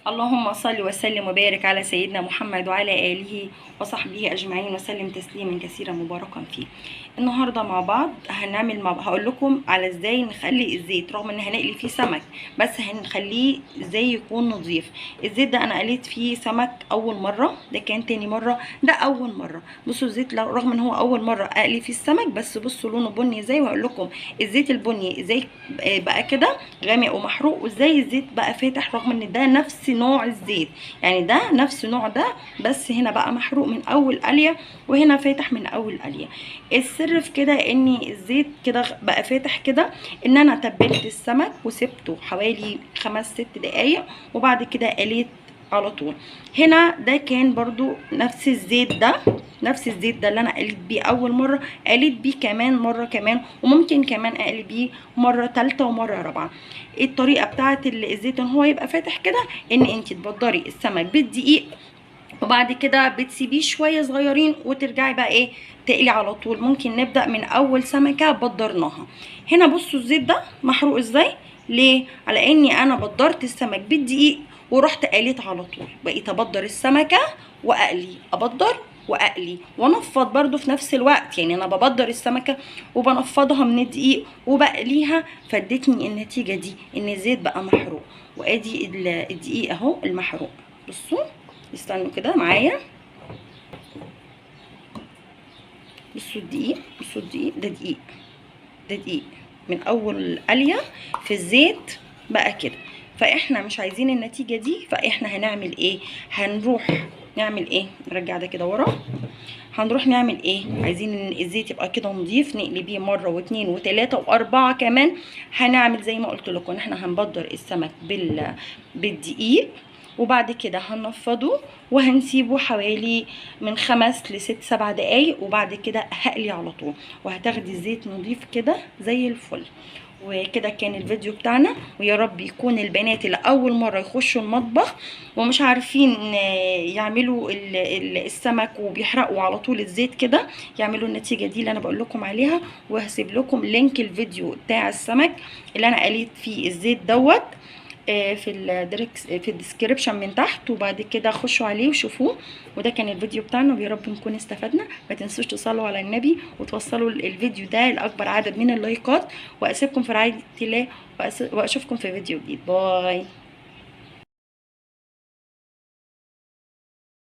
اللهم صل وسلم وبارك على سيدنا محمد وعلى آله وصحبه أجمعين وسلم تسليما كثيرا مباركا فيه. النهارده مع بعض هنعمل هقول لكم على ازاي نخلي الزيت، رغم ان هنقلي فيه سمك بس هنخليه ازاي يكون نظيف. الزيت ده انا قليت فيه سمك اول مرة، ده كان تاني مرة، ده اول مرة. بصوا الزيت رغم ان هو اول مرة اقلي فيه السمك، بس بصوا لونه بني ازاي، وهقول لكم الزيت البني ازاي بقى كده غامق ومحروق، وازاي الزيت بقى فاتح رغم ان ده نفس نوع الزيت، يعني ده نفس نوع ده، بس هنا بقى محروق من اول قليه وهنا فاتح من اول قليه. السر في كده ان الزيت كده بقى فاتح كده ان انا تبلت السمك وسبته حوالي 5-6 دقايق وبعد كده قليت على طول. هنا ده كان برضو نفس الزيت ده، نفس الزيت ده اللي انا قليت بيه اول مرة، قليت بيه كمان مرة كمان، وممكن كمان اقلي بيه مرة ثالثة ومرة رابعه. الطريقة بتاعه الزيت ان هو يبقى فاتح كده ان انت تبدري السمك بالدقيق وبعد كده بتسيبيه شوية صغيرين وترجعي بقى ايه تقلي على طول. ممكن نبدا من اول سمكة بدرناها. هنا بصوا الزيت ده محروق ازاي، ليه؟ على اني انا بدرت السمك بالدقيق ورحت قليت على طول، بقيت ابدر السمكة واقلي، ابدر واقلي وانفض برده في نفس الوقت، يعني انا ببدر السمكة وبنفضها من الدقيق وبقليها، فادتني النتيجة دي ان الزيت بقى محروق. وادي الدقيق اهو المحروق، بصوا استنوا كده معايا، بصوا الدقيق، بصوا الدقيق ده، دقيق ده دقيق من اول قليه في الزيت بقى كده. فاحنا مش عايزين النتيجة دي، فاحنا هنعمل ايه؟ هنروح نعمل ايه؟ نرجع ده كده ورا. هنروح نعمل ايه؟ عايزين ان الزيت يبقى كده نضيف، نقلي بيه مرة واثنين وثلاثة واربعة كمان. هنعمل زي ما قلت لكم، احنا هنبدر السمك بالدقيق وبعد كده هنفضه وهنسيبه حوالي من 5 ل 6 7 دقايق، وبعد كده هقلي على طول، وهتاخدي الزيت نضيف كده زي الفل. وكده كان الفيديو بتاعنا، ويا رب يكون البنات اللي اول مرة يخشوا المطبخ ومش عارفين يعملوا السمك وبيحرقوا على طول الزيت كده يعملوا النتيجة دي اللي انا بقول لكم عليها. وهسيب لكم link الفيديو بتاع السمك اللي انا قليت فيه الزيت دوت في ال description من تحت، وبعد كده خشوا عليه وشوفوه. وده كان الفيديو بتاعنا، ويا رب نكون استفدنا. ما تنسوش تصلوا على النبي وتوصلوا الفيديو ده لاكبر عدد من اللايكات، واسيبكم في رعاية الله، واشوفكم في فيديو جديد. bye.